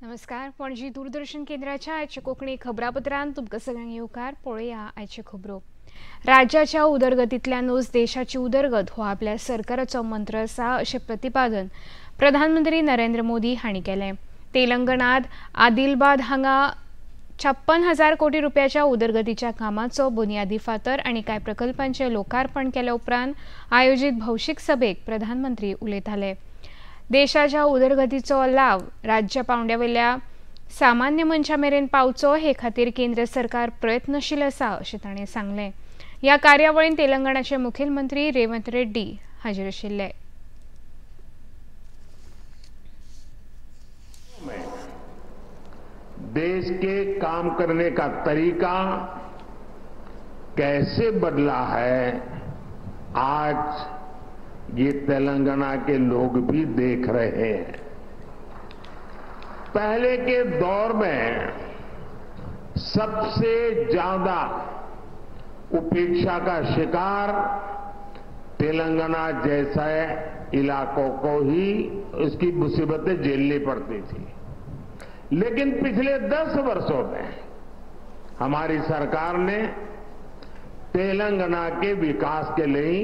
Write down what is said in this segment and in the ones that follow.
नमस्कार, पणजी दूरदर्शन केंद्राच्या आयच्या कोंकणी खबरापत्रांत तुमकां सगळ्यांक येवकार. पळोवया आयच्यो खबरो. राज्याच्या उदरगतींतल्यानूच देशाची उदरगत हो आपल्या सरकाराचो मंत्र आसा अशें प्रतिपादन प्रधानमंत्री नरेंद्र मोदी हांणी केलें. तेलंगणांत आदिलबाद हांगा 56,000 कोटी रुपयाच्या उदरगतीच्या कामाचो बुनियादी फातर आनी कांय प्रकल्पांचें लोकार्पण केले उपरांत आयोजीत भौशीक सभेक प्रधानमंत्री उलयताले. देशाच्या उदरगतीचो लाव राज्य पावंड्यावेल्या सामान्य मनशा मेरेन पावचो हे खातीर केंद्र सरकार प्रयत्नशील आसा अशें ताणें सांगलें. ह्या कार्यावळींत तेलंगणाचे मुखेलमंत्री रेवंत रेड्डी हाजीर आशिल्ले. देश के काम करने का तरीका कैसे बदला है, आज ये तेलंगाना के लोग भी देख रहे हैं। पहले के दौर में सबसे ज्यादा उपेक्षा का शिकार तेलंगाना जैसे इलाकों को ही उसकी मुसीबतें झेलनी पड़ती थी, लेकिन पिछले 10 वर्षों में हमारी सरकार ने तेलंगाना के विकास के लिए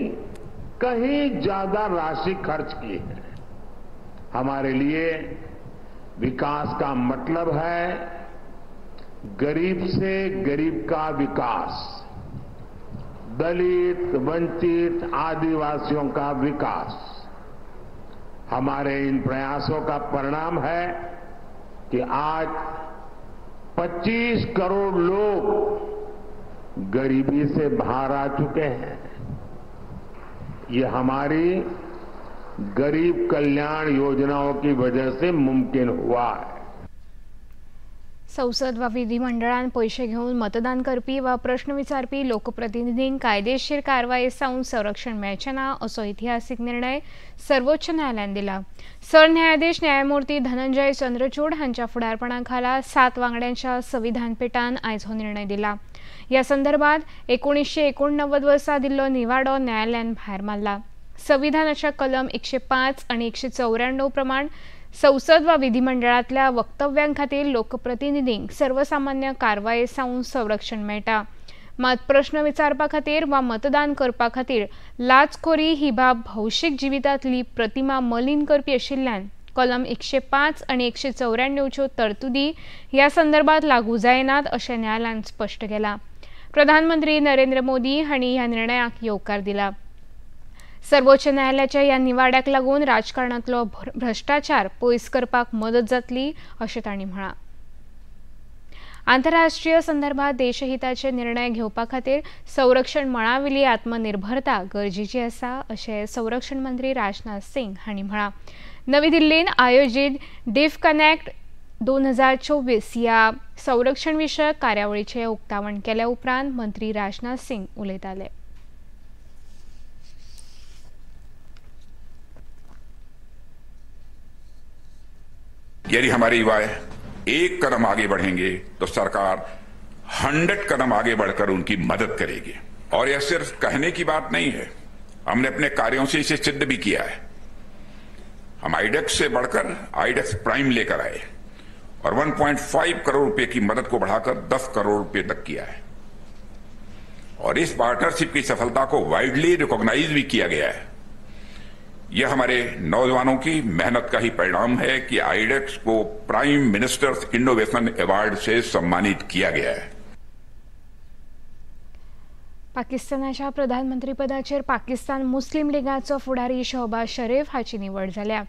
कहीं ज्यादा राशि खर्च की है। हमारे लिए विकास का मतलब है गरीब से गरीब का विकास, दलित, वंचित, आदिवासियों का विकास। हमारे इन प्रयासों का परिणाम है कि आज 25 करोड़ लोग गरीबी से बाहर आ चुके हैं। ये हमारी गरीब कल्याण योजनाओं की वजह से मुमकिन हुआ है। संसद वा विधिमंडळान पैशे घेवन मतदान करपी वा प्रश्न विचारपी लोकप्रतिनिधींक कायदेशीर कारवाये सावन संरक्षण मेळचें ना असो इतिहासीक निर्णय सर्वोच्च न्यायालयान दिला. सरन्यायाधीश न्यायमूर्ती धनंजय चंद्रचूड हांच्या फुडारपणा खाला 7 वांगड्यांच्या संविधानपीठान आयज हो निर्णय दिला. ह्या संदर्भात 1989 वर्सा दिल्लो निवाडो न्यायालयान भायर मारला. संविधानाच्या कलम 105 आनी 194 प्रमाण संसद वा विधिमंडळांतल्या वक्तव्यां खातीर लोकप्रतिनिधींक सर्वसामान्य कारवाये सावन संरक्षण मेळटा. मात प्रश्न विचारपा खातीर वा मतदान करपा खातीर लाचखोरी ही बाब भौशीक जिवितांतली प्रतिमा मलीन करपी आशिल्ल्यान कलम 105 आनी 194च्यो तरतुदी ह्या संदर्भात लागू जायनात अशें न्यायालयान स्पश्ट केलां. प्रधानमंत्री नरेंद्र मोदी हांणी ह्या निर्णयाक येवकार दिला. सर्वोच्च न्यायालयाच्या ह्या निवाड्याक लागून राजकारणांतलो भ्रश्टाचार पयस करपाक मदत जातली अशें तांणी म्हळां. आंतरराष्ट्रीय संदर्भात देशहिताचे निर्णय घेवपा खातीर संरक्षण मळावेली आत्मनिर्भरता गरजेची आसा अशें संरक्षण मंत्री राजनाथ सिंग हांणी म्हळां. नवी दिल्लींत आयोजीत डिफ कनेक्ट 2024 ह्या संरक्षण विशयक कार्यावळीचें उक्तावण केल्या उपरांत मंत्री राजनाथ सिंग उलयताले. यदि हमारे युवा एक कदम आगे बढ़ेंगे तो सरकार 100 कदम आगे बढ़कर उनकी मदद करेगी। और यह सिर्फ कहने की बात नहीं है, हमने अपने कार्यों से इसे सिद्ध भी किया है। हम आईडेक्स से बढ़कर आईडेक्स प्राइम लेकर आए और 1.5 करोड़ रुपए की मदद को बढ़ाकर 10 करोड़ रुपए तक किया है। और इस पार्टनरशिप की सफलता को वाइडली रिकॉग्नाइज भी किया गया है। यह हमारे नौजवानों की मेहनत का ही परिणाम है कि आईडेक्स को प्राइम मिनिस्टर्स इनोवेशन अवार्ड से सम्मानित किया गया है। पाकिस्तानाच्या प्रधानमंत्रीपदाचेर पाकिस्तान मुस्लिम लीगाचो फुडारी शहबाज शरीफ हाची निवड जाल्या.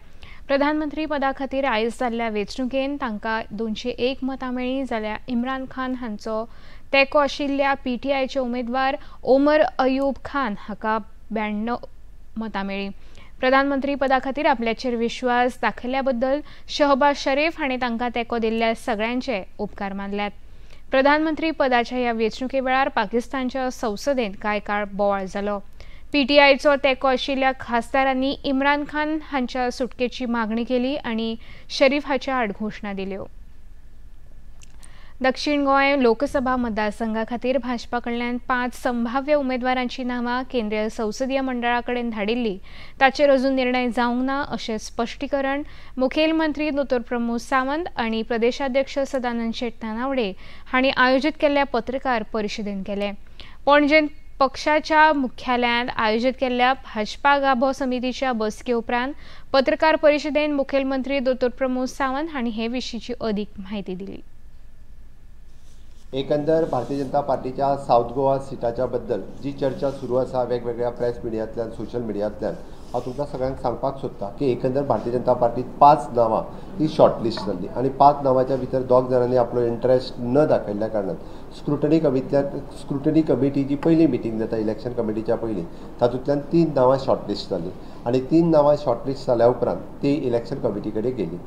प्रधानमंत्री पदा खातीर आयज जाल्ल्या वेंचणुकेंत तांकां 201 मतां मेळ्ळीं, जाल्यार इम्रान खान हांचो तेंको आशिल्ल्या पीटीआयचे उमेदवार ओमर अयूब खान हाका 92 मतां मेळ्ळीं. प्रधानमंत्री पदा खातीर आपल्याचेर विश्वास दाखयल्ल्या बद्दल शहबाज शरीफ हांणी तांकां तेंको दिल्ल्या सगळ्यांचे उपकार मानल्यात. प्रधानमंत्री पदाच्या ह्या वेंचणुके वेळार पाकिस्तानच्या संसदेंत कांय काळ बोवाळ जालो. पीटीआयचो तेंको आशिल्ल्या खासदारांनी इम्रान खान हांच्या सुटकेची मागणी केली आनी शरीफ हाच्या आड घोशणा दिल्यो. दक्षिण गोंय लोकसभा मतदारसंघा खातीर भाजपा कडल्यान 5 संभाव्य उमेदवारांची नांवां केंद्रीय संसदीय मंडळा कडेन धाडिल्ली, ताचेर अजून निर्णय जावंक ना अशें स्पश्टीकरण मुखेलमंत्री दोतोर प्रमोद सावंत आनी प्रदेशाध्यक्ष सदानंद शेट तानावडे हांणी आयोजीत केल्ल्या पत्रकार परिशदेन केलें। पणजेंत पक्षाच्या मुख्यालयांत आयोजीत केल्ल्या भाजपा गाभो समितीच्या बसके उपरांत पत्रकार परिशदेन मुखेलमंत्री दोतोर प्रमोद सावंत हांणी हे विशींची अधिक म्हायती दिली। एकंदर भारतीय जनता पार्टीच्या सावथ गोवा सिटाच्या बद्दल जी चर्चा सुरू आसा वेगवेगळ्या प्रेस मिडियांतल्यान, सोशल मिडियांतल्यान, हांव तुमकां सगळ्यांक सांगपाक सोदता की एकंदर भारतीय जनता पार्टीत 5 नांवां ही शॉर्टलिस्ट जाल्ली आनी 5 नांवाच्या भितर 2 जाणांनी आपलो इंट्रस्ट न दाखयल्ल्या कारणान स्क्रुटनी कमिटी जी पयली मिटींग जाता इलेक्शन कमिटीच्या पयलीं, तातूंतल्यान 3 नांवां शॉर्टलिस्ट जालीं आनी 3 नांवां शॉर्टलिस्ट जाल्या उपरांत ती इलेक्शन कमिटी कडेन गेली।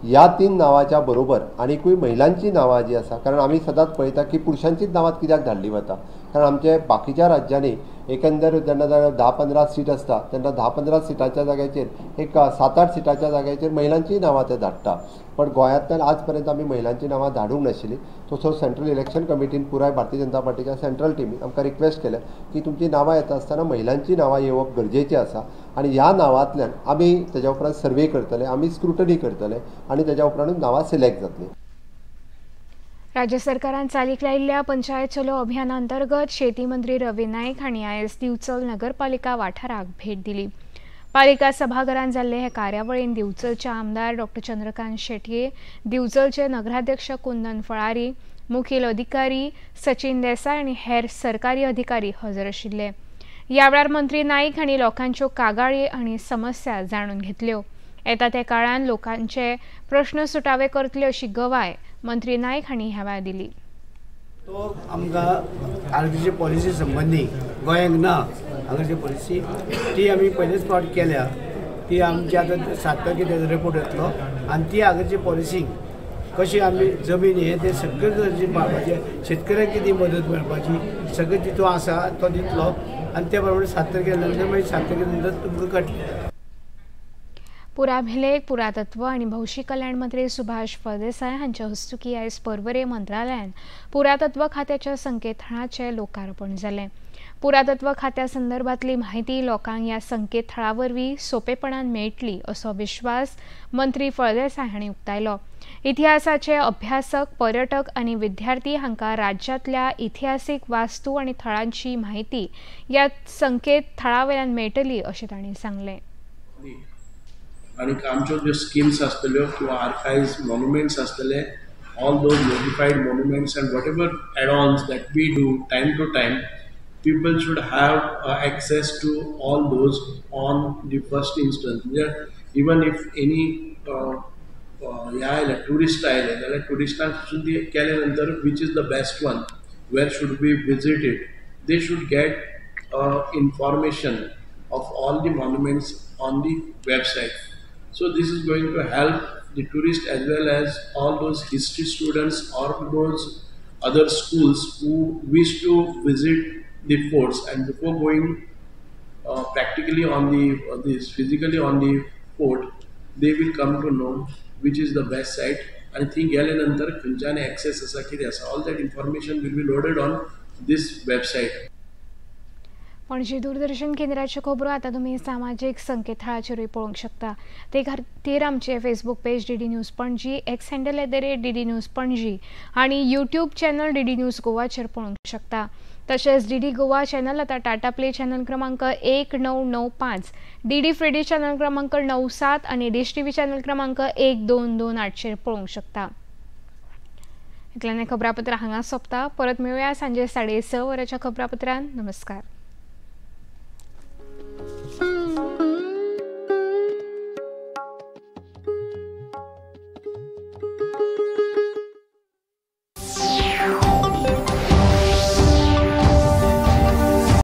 ह्या 3 नांवाच्या बरोबर आनीकूय महिलांची नांवां जी आसा, कारण आमी सदांच पळयता की पुरुशांचीच नांवां कित्याक धाडली वता, कारण आमचे बाकीच्या राज्यांनी एकंदर जेन्ना 10-15 सीट आसता तेन्ना 10-15 सिटांच्या जाग्याचेर एक 7-8 सिटांच्या जाग्याचेर महिलांचीय नांवां ते धाडटा, पण गोंयांतल्यान आज पर्यंत आमी महिलांची नांवां धाडूंक नाशिल्लीं। तसो सेंट्रल इलेक्शन कमिटीन पुराय भारतीय जनता पार्टीच्या सेंट्रल टिमीन आमकां रिक्वेस्ट केल्या की तुमची नांवां येता आसतना महिलांची नांवां येवप गरजेचें आसा आनी ह्या नांवांतल्यान आमी तेज्या उपरांत सर्वे करतले, आमी स्क्रुटनी करतले आनी तेज्या उपरांतूच नांवां सिलेक्ट जातलीं। राज्य सरकारान चालीक लायिल्ल्या पंचायत चलो अभियाना अंतर्गत शेती मंत्री रवी नायक हांणी आयज दिवचल नगरपालिका वाठाराक भेट दिली। पालिका सभाघरांत जाल्ले हे कार्यावळीन दिवचलचे आमदार डॉक्टर चंद्रकांत शेटये, दिवचलचे नगराध्यक्ष कुंदन फळारी, मुखेल अधिकारी सचिन देसाय आनी हेर सरकारी अधिकारी हजर आशिल्ले। ह्या वेळार मंत्री नायक हांणी लोकांच्यो कागाळी आनी समस्या जाणून घेतल्यो। येता त्या काळान लोकांचे प्रश्न सुटावे करतले अशी गवाय मंत्री नायक हांणी ह्या वेळार दिली। तो आमकां आरटीची पॉलिसी संबंदी गोंयांक ना हांगाची पॉलिसी ती आमी पयलेच फावट केल्या, ती आमची आतां 7 तारखेर तेजो रिपोर्ट येतलो आनी ती हांगाची पॉलिसी कशी आमी जमीन हे ते सगळें गरजेचें पाळपाचें, शेतकऱ्यांक कितें मदत मेळपाची सगळें तितून आसा तो दितलो आनी ते प्रमाणे 7 तारखेर नंतर मागीर 7 तारखे नंतर तुमकां कळटलें। पुराभिलेख, पुरातत्व आनी भौशीक कल्याण मंत्री सुभाष फळदेसाय हांच्या हस्तुकी आयज पर्वरे मंत्रालयान पुरातत्व खात्याच्या संकेतथळाचें लोकार्पण जालें। पुरातत्व खात्या संदर्भातली म्हायती लोकांक ह्या संकेतथळा वरवीं सोंपेपणान मेळटली असो विश्वास मंत्री फळदेसाय हांणी उक्तायलो। इतिहासाचे अभ्यासक, पर्यटक आनी विद्यार्थी हांकां राज्यांतल्या इतिहासीक वास्तू आनी थळांची म्हायती ह्या संकेतथळा वयल्यान मेळटली अशें तांणी सांगलें। आनी आमच्यो ज्यो स्किम्स आसतल्यो किंवा आर्काइव्स मॉन्युमेंट्स आसतले, all those notified monuments and whatever add-ons that we do time to time, people should have access to all those on the first instance. म्हणजे इवन if any हे आयले ट्युरिस्ट आयले जाल्यार ट्युरिस्टांक पसून ती केले नंतर which is the best one, where should be visited, they should get information of all the monuments on the website. So this is going to help the tourists as well as all those history students or those other schools who wish to visit the forts, and before going practically on the this physically on the fort, they will come to know which is the best site. And think गेले नंतर खंयच्यान access आसा कितें आसा, all that information will be loaded on this website. Panaji Doordarshan केंद्राच्यो खबरो आतां तुमी सामाजीक संकेतथळाचेरूय पळोवंक शकता। ते खातीर आमचें Facebook page DD news Panaji, X handle @DD news Panaji आनी यूट्यूब चॅनल डीडी न्यूज गोवाचेर पळोवंक शकता। तशेंच डीडी गोवा चॅनल आतां टाटा प्ले चॅनल क्रमांक 1995, डीडी फ्री चॅनल क्रमांक 97 आनी डिश टीव्ही चॅनल क्रमांक 1228चेर पळोवंक शकता। इतल्यान खबरापत्र हांगा सोंपता। परत मेळुया सांजे 6:30 वरांच्या खबरापत्रान। नमस्कार।